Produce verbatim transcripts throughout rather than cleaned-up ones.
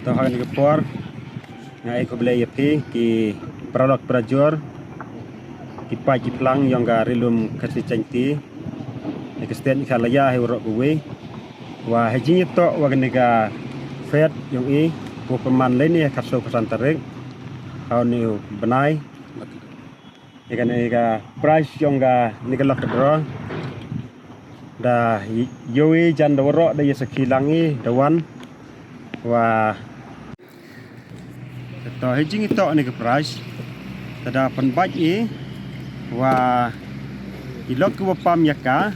To ha kani ka por, nga e khublei ya phi ki paralok parajor, ki paid ki phlang yong ka Ri Lum Khasi Jaiñtia, ya ka state ka Meghalaya hi waroh kawi. Wa hei jingyatoh wa kani ka fete yong i, wa pynman leh ni ha khatsoo khatsan tarik ha uni u bnai. Ya kani ka prize yong kani ka lucky draw da yoh i jan da waroh da ya sakhi lang i da wan. Wa to hei jingyatoh ni ka prize, te da pynbait i wa i lok ki wa pam ya ka,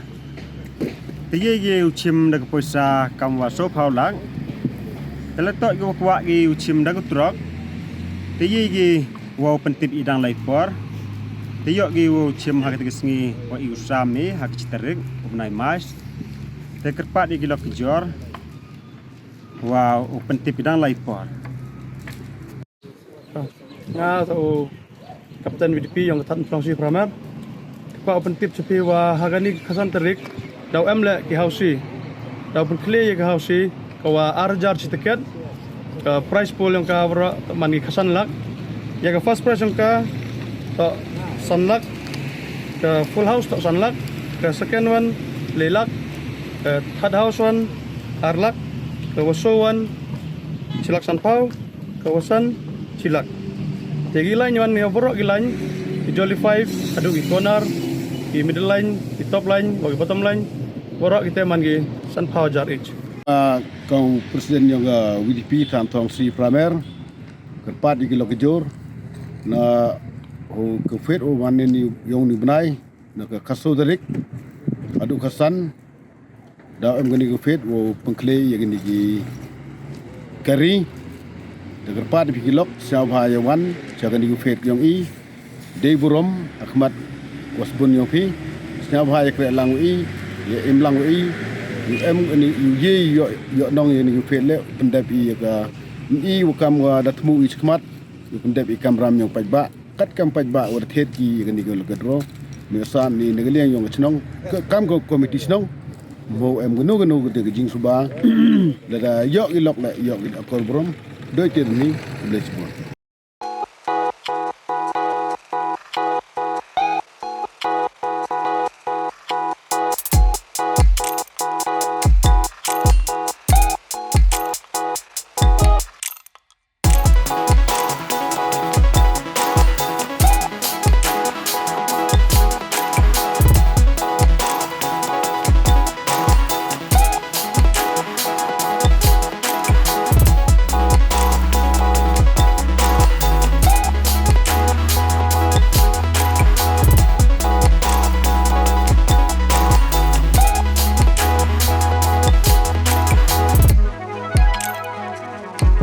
te ye ki u chim da ka poisa kam wa soo phaw lak. Te la toh ki wa kwah ki u chim da ka truck, te ye ki wow pyntip i dang lai por. Te yoh ki wow chim ha kata ka sngi wa i u sam i ha ka chi tarik u bnai March. Te kyrpad ya ki lok ki jor wow pyntip i dang lai por. Nga sa u Captain V D P yong ka Thadmuthlong Sri Pramer. Ka kwah u pyntip cha phi wa ha kani ka khatsan tarik daw em leh ki housie. Daw pynkhlieh ya ka housie ka wa ar hajar chi ticket. Ka prize pool yong ka waroh toh man ki khatsan lak. Ya ka first prize yong ka toh san lak. Ka full house toh san lak. Ka second one le lak. Ka third house one ar lak. Ka wa soo one chi lak san phaw. Ka wa san chi lak. Te ki line wan ya waroh ki line, ki jolly five, haduh ki corner, ki middle line, ki top line wa ki bottom line, waroh ki te man ki san phaw hajar each. Ah, ka president yong ka V D P Thadmuthlong Sri Pramer, kyrpad ya ki lok ki jor na u ka fete u wan ni yong ni bnai, na ka khatsoo tarik haduh khatsan. Daw em kani ka fete wow pynkhlieh ya kani ki kari. Da kyrpad ya phi ki lok, sñiawbha ya wan cha kani ka fete yong i. Dei burom ha khmat wa sbun yong phi. Sñiawbha ya kreh lang wa i, ya im lang wa i. Yu em kani yu ye yoh, yoh nong ya kani ka fete leh pyndep i ya ka, i wa kam wa da thmu i chi khmat. Yu pyndep i kamram yong paidbah. Kat kam paidbah wa da thied ki ya kani ka lucky draw. Ni sa ni na ka liang yong ka chnong, ka kam ka committee chnong. Mo em kano kano ka te ka jingsuba. Lada yoh ki lok leh yoh ki akor burom. Doi te ni, khublei chibun.